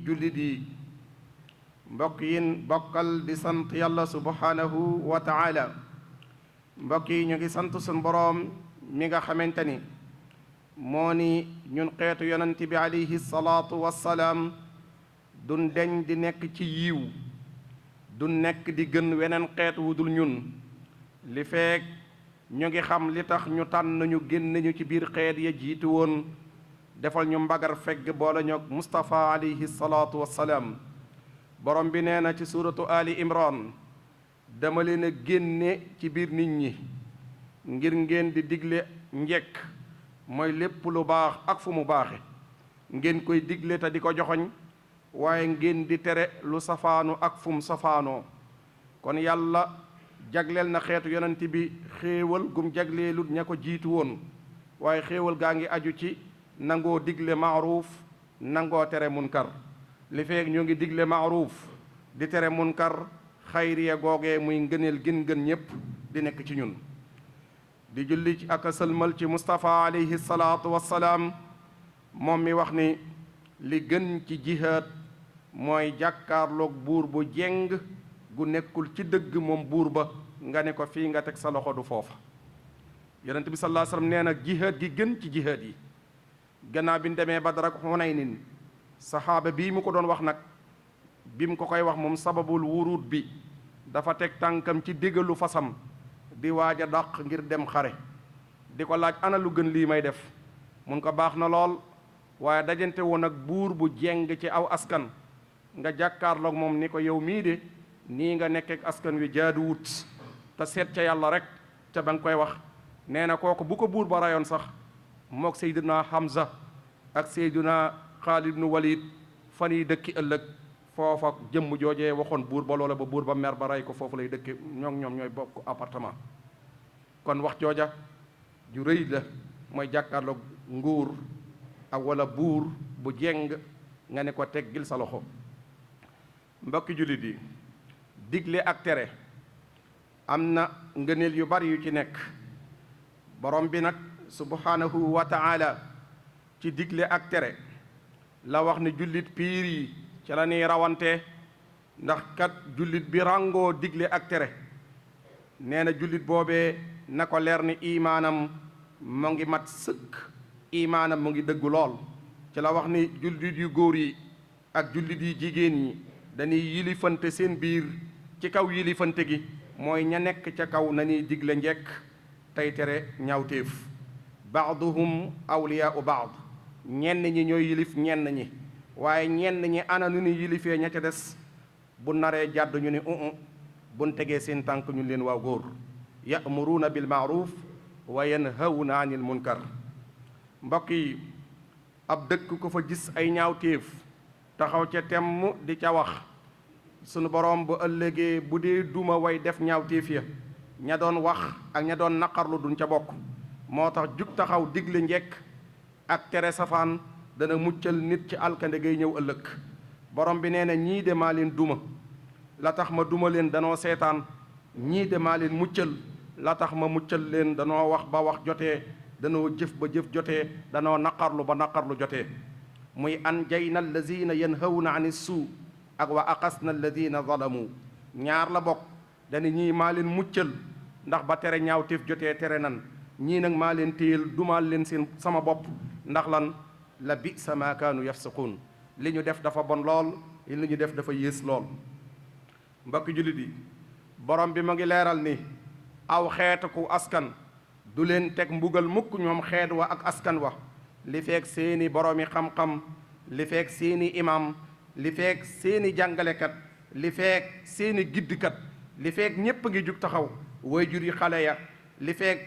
jullit yi mbokk yin bokkal di sant yàlla subhanahu wa taala. mbokk yi ñu ngi sant suñ boroom mi nga xamante ni moo ni ñun xeetu yonent bi alayhi salaatu wassalaam duñ deñ di nekk ci yiw du nekk di gën weneen xeet wu dul ñun li feek ñu ngi xam li tax ñu tànn ñu génn ñu ci biir xeet ya jiitu woon defal ñu mbagar fegg boole ñoog Mustafa alayhi salaatu wassalaam. borom bi nee na ci suuratu Ali Imran dama leen a génne ci biir nit ñi ngir ngeen di digle njekk mooy lépp lu baax ak fu mu baaxe ngeen koy digle te di ko joxoñ waaye ngeen di tere lu safaanu ak fu mu safaanoo. kon yàlla jagleel na xeetu yonent bi xéewal gum jagleelut ña ko jiitu woon waaye xéewal gaa ngi aju ci nangoo digle maaruuf nangoo tere munkar. li feek ñoo ngi digle maaruuf di tere munkar xayriya googee muy ngëneel gën ñépp di nekk ci ñun. di julli ci ak sëlmal ci Mustafa alayhi salaatu wassalaam moom mi wax ni li gën ci jihaad mooy jàkkaarloog buur bu jeng gu nekkul ci dëgg moom buur ba nga ne ko fii nga teg sa loxo du foofa. yonent bi sallallahu alayhi wasallam nee na jihaad gi gën ci jihaad yi gannaaw bi ñu demee Badar ak Hunaynin saxaaba bii mu ko doon wax nag bi mu ko koy wax moom sababul wuruut bi dafa teg tànkam ci diggalu fasam di waaj a dàq ngir dem xare di ko laaj ana lu gën lii may def mun ko baax na lool waaye dajante woon ak buur bu jeng ci aw askan nga jàkkaarloog moom ni ko yow mii de nii nga nekkeek askan wi jaaduwut te seet ca yàlla rek ca ba nga koy wax. nee na kooku bu ko buur ba rayoon sax mook Seydina Hamza ak Seydina Xaalid ibnu Walid fan yi dëkki ëllëg foofa jëmm joojee waxoon buur ba loola ba buur ba mer ba rey ko foofu lay dëkki ñoom ñooy bokk appartement. kon wax jooja ju rëy la mooy jàkkaarloog nguur ak wala buur bu jeng nga ne ko teggil sa loxo. mbokki jullit yi digle ak tere am na ngëneel yu bari yu ci nekk. borom bi nag subhanahu wa taala ci digle ak tere la wax ni jullit piir yi ci la ñuy rawante ndax kat jullit bi ràngoo digle ak tere nee na jullit boobee na ko leer ni imaanam mu ngi mat sëkk imaanam mu ngi dëggu lool. ci la wax ni jullit yu góor yi ak jullit yi jigéen ñi dañuy yilifante seen biir ci kaw yilifante gi mooy ña nekk ca kaw nañuy digle njekk tey tere ñaawteef. baaduhum awliyaau baad ñenn ñi ñooy yilif ñenn ñi waaye ñenn ñi ana nu ni yilifee ña ca des bu naree jàdd ñu ni buñ tegee seen tànk ñu leen waaw góor. ya'muruuna bil ma'ruuf wa yanhawna anil munkar. mbokk yi ab dëkk ko fa gis ay ñaawteef taxaw ca temm di ca wax sunu boroom bu ëllëgee bu dee duma way def ñaawteef ya ña doon wax ak ña doon naqarlu duñ ca bokk. moo tax jug taxaw digle njekk ak tere safaan dana muccal nit ci alkande gay ñëw ëllëg. borom bi nee na ñii de maa leen duma la tax ma duma leen danoo seetaan ñii de maa leen muccal la tax ma muccal leen danoo wax ba wax jotee danoo jëf ba jëf jotee danoo naqarlu ba naqarlu jotee. muy anjayna allazina yanhawna ani suu ak wa aqasna alladina zalamu ñaar la bokk. dani ñii maa leen muccal ndax ba tere ñaawteef jotee tere nan ñii nag maa leen téyel dumaal leen seen sama bopp ndax lan la bisa ma kaanu yafsiquun li ñu def dafa bon lool li ñu def dafa yées lool. mbokki jullit yi borom bi ma ngi leeral ni aw xeetu ku askan du leen teg mbugal mukk ñoom xeet wa ak askan wa li feek seeni boroomi xam-xam li feek seeni imam li feek seeni jàngalekat li feek seeni giddkat li feek ñépp ngi jug taxaw waajur yi xale ya li feek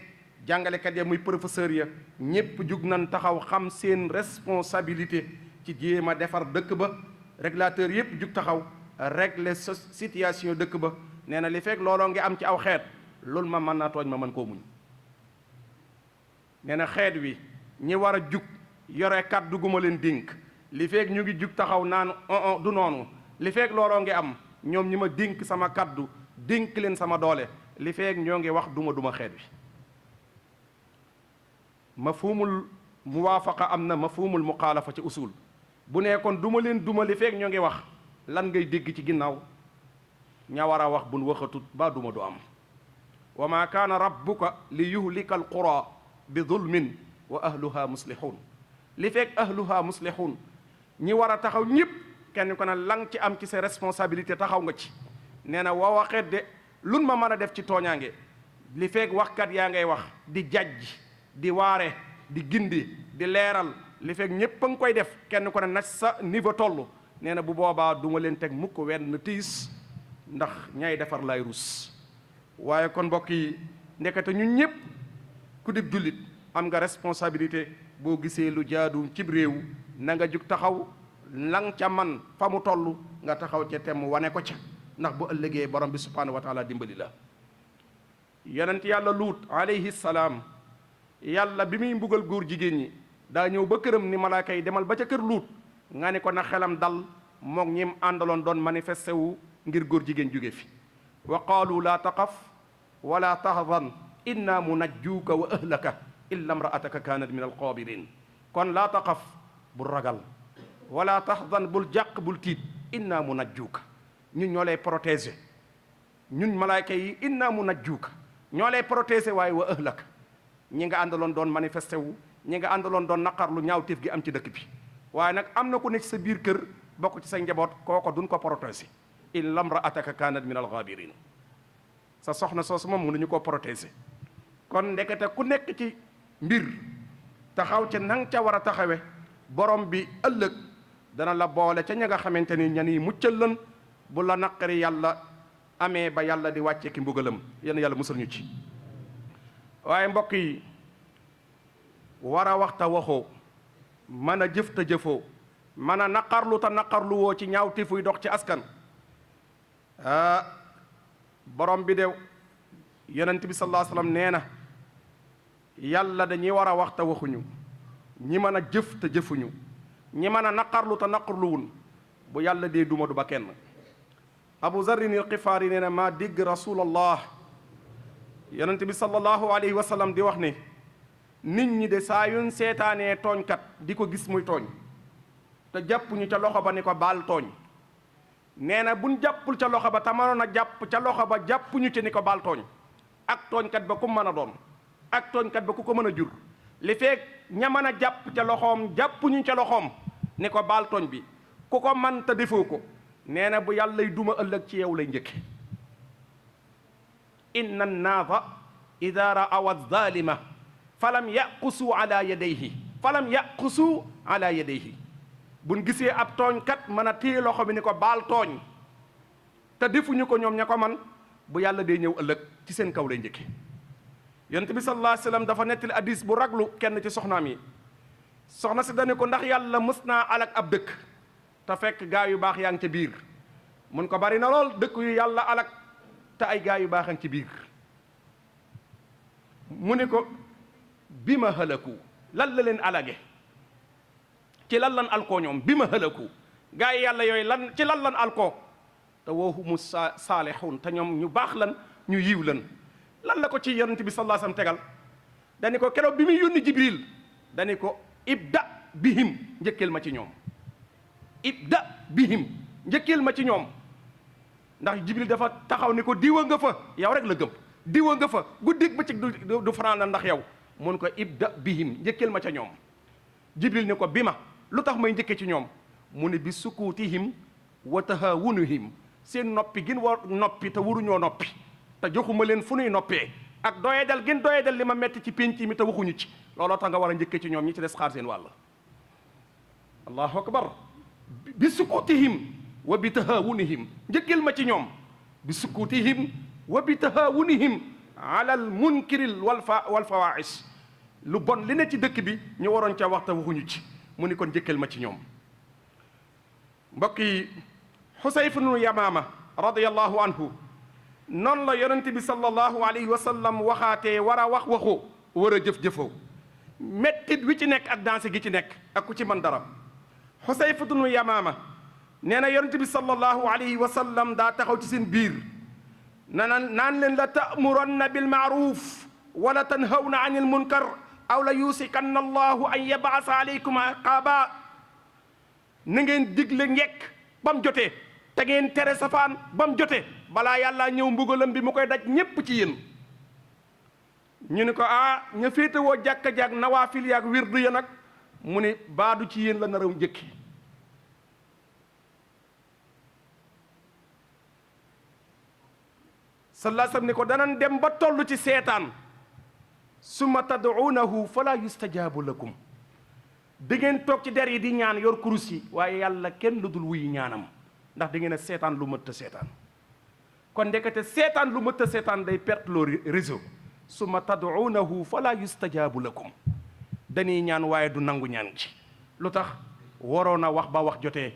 jàngalekat ya muy professeur ya ñépp jug nan taxaw xam seen responsabilité ci jéem a defar dëkk ba régulateur yépp jug taxaw régler situation dëkk ba. nee na li feek looloo ngi am ci aw xeet loolu ma mën naa tooñ ma mën koo muñ. nee na xeet wi ñi war a jug yore kàddu gu ma leen dénk li feek ñu ngi jug taxaw naan du noonu li feek looloo ngi am ñoom ñi ma dénk sama kàddu dénk leen sama doole li feek ñoo ngi wax duma xeet wi. mafhumul muwaafaqa am na mafhumul muxaalafa ci usul bu nekkoon duma leen duma li feek ñoo ngi wax lan ngay dégg ci ginnaaw ña war a wax buñ waxatut ba duma du am wa ma kaana rabbuka li yuhlika alqura bi zulmin wa ahluha muslihun li fekk ahluha muslihun ñi war a taxaw ñëpp kenn ko ne lang ci am ci sa responsabilité taxaw nga ci nee na wa waxeet de lun ma mën a def ci tooñaange li fekk waxkat yaa ngay wax di jajj di waare di gindi di leeral li fekk ñépp a ngi koy def kenn ko ne na sa niveau toll nee na bu boobaa du ma leen teg mukk wenn tiis ndax ñay defar lay rus waaye kon mbokk yi ndekete ñun ñëpp ku dib jullit am nga responsabilité boo gisee lu jaadu cib réew na nga jug taxaw lang ca man fa mu toll nga taxaw ca temm wane ko ca ndax bu ëllëgee borom bi subhaanahu wa taala dimbali la yonent yàlla luut alayhi salaam yàlla bi muy mbugal góor jigéen ñi daa ñëw ba këram ni malaaka yi demal ba ca kër luut nga ne ko na xelam dal moog ñim àndaloon doon manifesté wu ngir góor jigéen jóge fi wa qaalu laa taqaf wala tahzan inna munajjuuka wa ahlaka illa imraataka kaanat min alqaabirin kon laa taqaf bul ragal wala tahzan bul jàq bul tiit inna munajjuuka ñun ñoo lay protéger ñun malaayka yi inna munajjuuka ñoo lay protéger waaye wa ahlaka ñi nga àndaloon doon manifesté wu ñi nga àndaloon doon naqarlu ñaawteef gi am ci dëkk bi waaye nag am na ku ne ci sa biir kër bokk ci sa njaboot kooko duñ ko protéger illa imraataka kaanat min alxaabirin sa soxna soosu moom mënuñu koo protéger kon ndekete ku nekk ci mbir taxaw ca nang ca war a taxawe borom bi ëllëg dana la boole ca ña nga xamante ni ñan yi muccal lan bu la naqari yàlla amee ba yàlla di wàcce ki mbugalam yéen yàlla musal ñu ci waaye mbokk yi war a wax ta waxoo mën a jëf ta jëfoo mën a naqarlu ta naqarlu woo ci ñaaw ti fuy dox ci askan borom bi de yonent bi sallallahu alayhi wasallam nee na yàlla dañuy war a wax ta waxuñu ñi mën a jëf te jëfuñu ñi mën a naqarlu te naqarluwun bu yàlla dee duma du ba kenn abu zarrin al xifaari nee na maa dégg rasulallah yonent bi sallallahu alayhi wa sallam di wax ne nit ñi de saa yuñ seetaanee tooñkat di ko gis muy tooñ te jàppuñu ca loxo ba ni ko baal tooñ nee na buñ jàppul ca loxo ba te mënoon a jàpp ca loxo ba jàppuñu ci ni ko baal tooñ ak tooñkat ba ku mën a doon ak tooñkat ba ku ko mën a jur li feek ña mën a jàpp ca loxoom jàppuñu ca loxoom ni ko baal tooñ bi ku ko man te defoo ko nee na bu yàllay duma ëllëg ci yow lay njëkke inna annaasa ida ra'aw az-zaalima falam yaqusu ala yadayhi buñ gisee ab tooñkat mën a téye loxo bi ni ko baal tooñ te defuñu ko ñoom ña ko man bu yàlla dee ñëw ëllëg ci seen kaw lay njëkke yonent bi sallallahu alayhi wasallam dafa nettali hadiis bu raglu kenn ci soxnaam yi soxna si dañu ko ndax yàlla mës naa alak ab dëkk te fekk gaa yu baax yaa ngi ca biir mun ko bari na lool dëkk yu yàlla alak te ay gaa yu baax a ngi ci biir mu ne ko bi ma halaku lan la leen alage ci lan lan alkoo ñoom bi ma halaku gaa yi yàlla yooyu lan ci lan lan alkoo te woohumu saalihun te ñoom ñu baax lan ñu yiw lan lan la ko ci yonent bi sallallahu alayhi wasallam tegal dani ko keroog bi muy yónni jibril dani ko ibda bihim njëkkeel ma ci ñoom ibda bihim njëkkeel ma ci ñoom ndax jibril dafa taxaw ni ko diwa nga fa yow rek la gëm diwa nga fa guddig bëccëg du fanaan la ndax yow mun ko ibda bihim njëkkeel ma ca ñoom jibril ni ko bi ma lu tax may njëkke ci ñoom mu ne bi sukutihim wa tahawunuhim seen noppi gin war noppi te waruñoo noppi te joxuma leen fu nuy noppee ak doyedal gin doyedal li ma metti ci pénc mi te waxuñu ci looloo tax nga war a njëkke ci ñoom ñi ci des xaar seen wàll allahu akbar bi sukutihim wa bi tahawunihim njëkkil ma ci ñoom bi sukutihim wa bi tahawunihim ala al munkiril wal fawahish lu bon li ne ci dëkk bi ñu waroon ca waxta waxuñu ci mu ni kon njëkkal ma ci ñoom mbokk yi Xusayf ibnu Yamaama radiyallahu anhu noonu la yonent bi sallallahu alayhi wa sallam waxaatee war a wax waxoo war a jëf-jëfoo mettit wi ci nekk ak danse gi ci nekk ak ku ci mën dara Xusayf ibnu Yamaama nee na yonent bi sallallahu alayhi wa sallam daa taxaw ci seen biir naan leen la ta'muranna bil ma'ruf wala tanhawna anil munkar aw la yusikanna allahu an yab'asa alaykum iqaaba na ngeen digle njekk ba mu jotee te ngeen tere safaan ba mu jotee balaa yàlla ñëw mbugalam bi mu koy daj ñépp ci yéen. ñu ni ko ña féetewoo jàkka jaag nawaafil yaag wirdu ya nag mu ni baadu ci yéen la naraw njëkki. sallallahu alayhi wasallam ni ko danan dem ba toll ci seetaan summa tad'uunahu fala yustajaabu lakum da ngeen toog ci der yi di ñaan yor kurus yi waaye yàlla kenn lu dul wuyu ñaanam ndax da ngeen a seetaan lu mëtt a seetaan. kon ndekete seetaan lu mëtt a seetaan day perte loo réseau. summa tad'uunahu fala yustajaabu lakum dañuy ñaan waaye du nangu ñaan ci lu tax waroon a wax ba wax jotee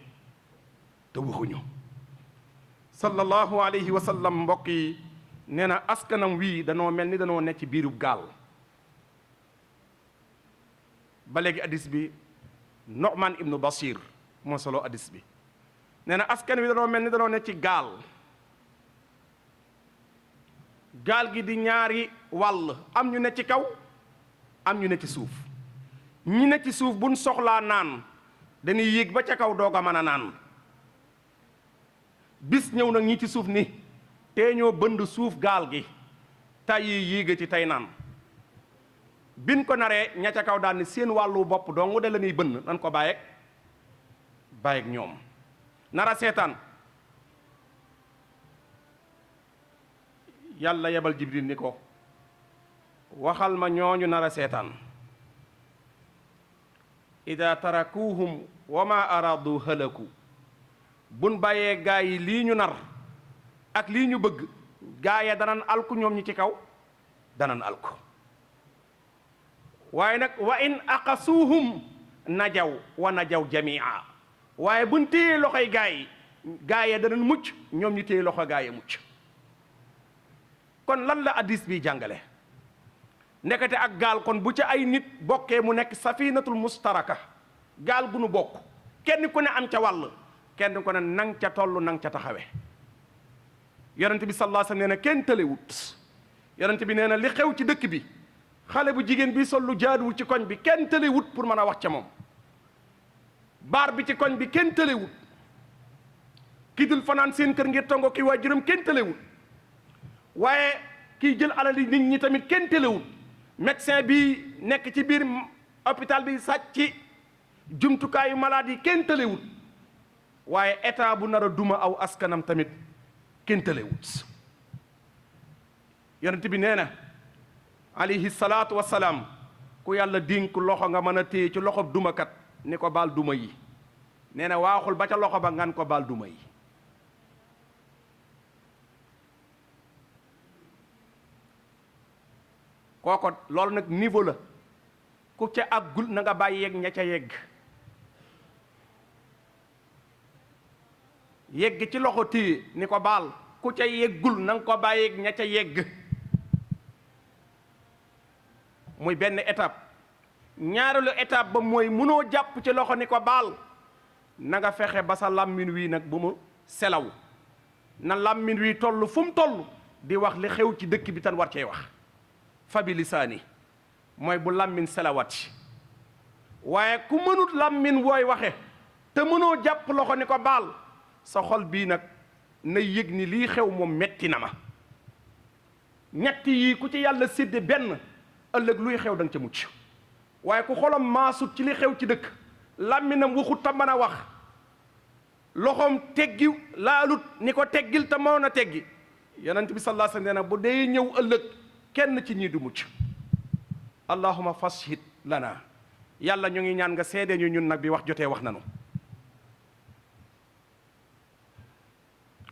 te waxuñu. sallallahu alayhi wa sallam mbokk yi nee na askanam wii danoo mel ni danoo nekk ci biirub gaal. ba léegi hadis bi Nu'man ibnu Bashir moo solo hadis bi nee na askan wi danoo mel ni danoo nekk ci gaal. gaal gi di ñaari wàll am ñu ne ci kaw am ñu ne ci suuf ñi ne ci suuf buñ soxlaa naan dañuy yéeg ba ca kaw doog a mën a naan. bis ñëw nag ñi ci suuf ni tee ñoo bënd suuf gaal gi tay yi yéega ci tey naan. bin ko naree ña ca kaw daal ni seen wàllu bopp dong de la ñuy bënn nan ko bàyyeeg ñoom nara seetaan. yàlla yebal jibril ni ko waxal ma ñooñu nar a seetaan ida tarakuhum wa ma aradu halaku bun bàyyee gaa yi lii ñu nar ak lii ñu bëgg gaa ya danan alku ñoom ñi ci kaw danan alku waaye nag wa in aqasuuhum najaw wa najaw jamia waaye buñ téyee loxoy gaa ya danan mucc ñoom ñi téye loxo gaa ya mucc. kon lan la hadis bi jàngale ndekete ak gaal kon bu ca ay nit bokkee mu nekk safinatul mustaraka gaal gu nu bokk kenn ku ne am ca wàll kenn ku ne nang ca toll nang ca taxawe. yonent bi sallallahu alayhi wasallam nee na kenn tëlewut yonent bi nee na li xew ci dëkk bi xale bu jigéen bi sol lu jaaduwul ci koñ bi kenn tëlewut pour mën a wax ca moom. baar bi ci koñ bi kenn tëlewut ki dul fanaan seen kër ngir tongo ki waajuram kenn tëlewut waaye kiy jël alali nit ñi tamit kenn tëlewut médecin bi nekk ci biir hôpital bi sàcc jumtukaayu malade yi kenn tëlewut waaye état bu nar a duma aw askanam tamit kenn tëlewut. yonent bi nee na alayhi salaatu wassalaam ku yàlla dénk loxo nga mën a téye ci loxo dumakat ni ko baal duma yi nee na waaxul ba ca loxo ba ngan ko baal duma yi. kooko loolu nag niveau la ku ca àggul na nga bàyyi yegg ña ca yegg ci loxo téye ni ko baal ku ca yeggul na nga ko bàyyi yegg ña ca yegg. muy benn étape ñaareelu étape ba mooy munoo jàpp ci loxo ni ko baal na nga fexe ba sa làmmiñ wii nag bu mu selaw na làmmiñ wii toll fu mu toll di wax li xew ci dëkk bi tan war cee wax. fabi lisaani mooy bu làmmiñ selawati waaye ku mënut làmmiñ wooy waxe te mënoo jàpp loxo ni ko baal sa xol bii nag na yëg ni lii xew moom metti na ma. ñetti yii ku ci yàlla sédde benn ëllëg luy xew da nga ca mucc waaye ku xolam maasut ci li xew ci dëkk làmminam waxut ta mën a wax loxoom teggi laalut ni ko teggil te mënoon a teggi yonent bi sallallahu alayhi wasallam nee na bu dee ñëw ëllëg kenn ci ñii du mucc. allahuma fashhid lana yàlla ñu ngi ñaan nga seede ñu ñun nag bi wax jotee wax nanu.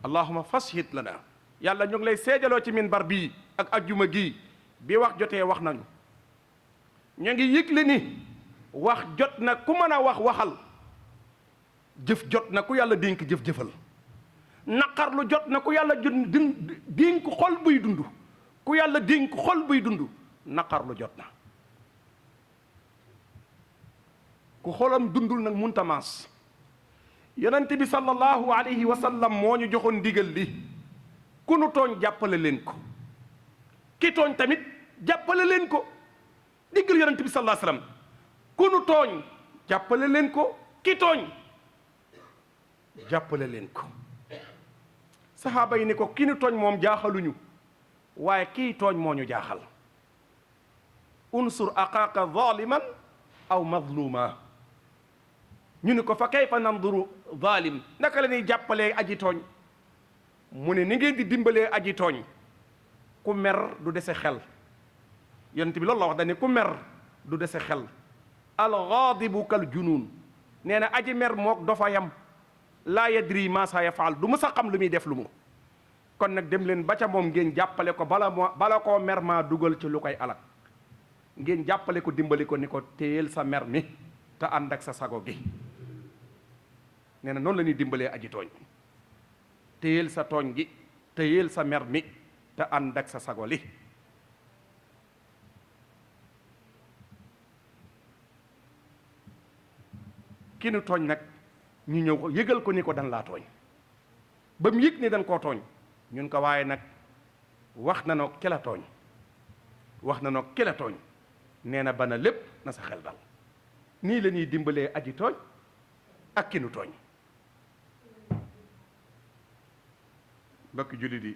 allahuma fashhid lana yàlla ñu ngi lay seejaloo ci minbar bii ak ajjuma gii bi wax jotee wax nañu. ñu ngi yëgle ni wax jot na ku mën a wax waxal jëf jot na ku yàlla dénk jëf-jëfal naqarlu jot na ku yàlla dénk xol buy dund ku yàlla dénk xol buy dund naqarlu jot na. ku xolam dundul nag munta maas. yonent bi sallallahu alayhi wa sallam moo ñu joxoon ndigal li ku nu tooñ jàppale leen ko ki tooñ tamit jàppale leen ko. diggal yonent bi sallallahu alayhi wasallam ku nu tooñ jàppale leen ko ki tooñ jàppale leen ko. saxaaba yi ni ko ki ñu tooñ moom jaaxaluñu waaye kii tooñ moo ñu jaaxal. unsur aqaaka zaliman aw mazluma. ñu ni ko fa kayfa nanduru zalim, naka la ñuy jàppalee aji tooñ. mu ne ni ngeen di dimbalee aji tooñ, ku mer du dese xel. yonent bi loolu la wax dañu ku mer du dese xel. al ghadibu kal junun, nee na aji mer mook dafa yam. laa yadri ma sa yafaal, du mës a xam lu muy def lu mu. kon nag dem leen ba ca moom ngeen jàppale ko bala koo mer maa dugal ci lu koy alak. ngeen jàppale ko dimbali ko ni ko téyel sa mer mi te ànd ak sa sago gi. nee na noonu la ñuy dimbalee aji tooñ. téyel sa tooñ gi, téyel sa mer mi te ànd ak sa sago li. ki nu tooñ nag ñu ñëw ko yëgal ko ni ko dan laa tooñ ba mu yëg ni dan koo tooñ ñun ko waaye nag wax na noo ki la tooñ, wax na noo ki la tooñ, nee na bana lépp na sa xel dal. nii la ñuy dimbalee aji tooñ ak ki nu tooñ. mbokki jullit yi,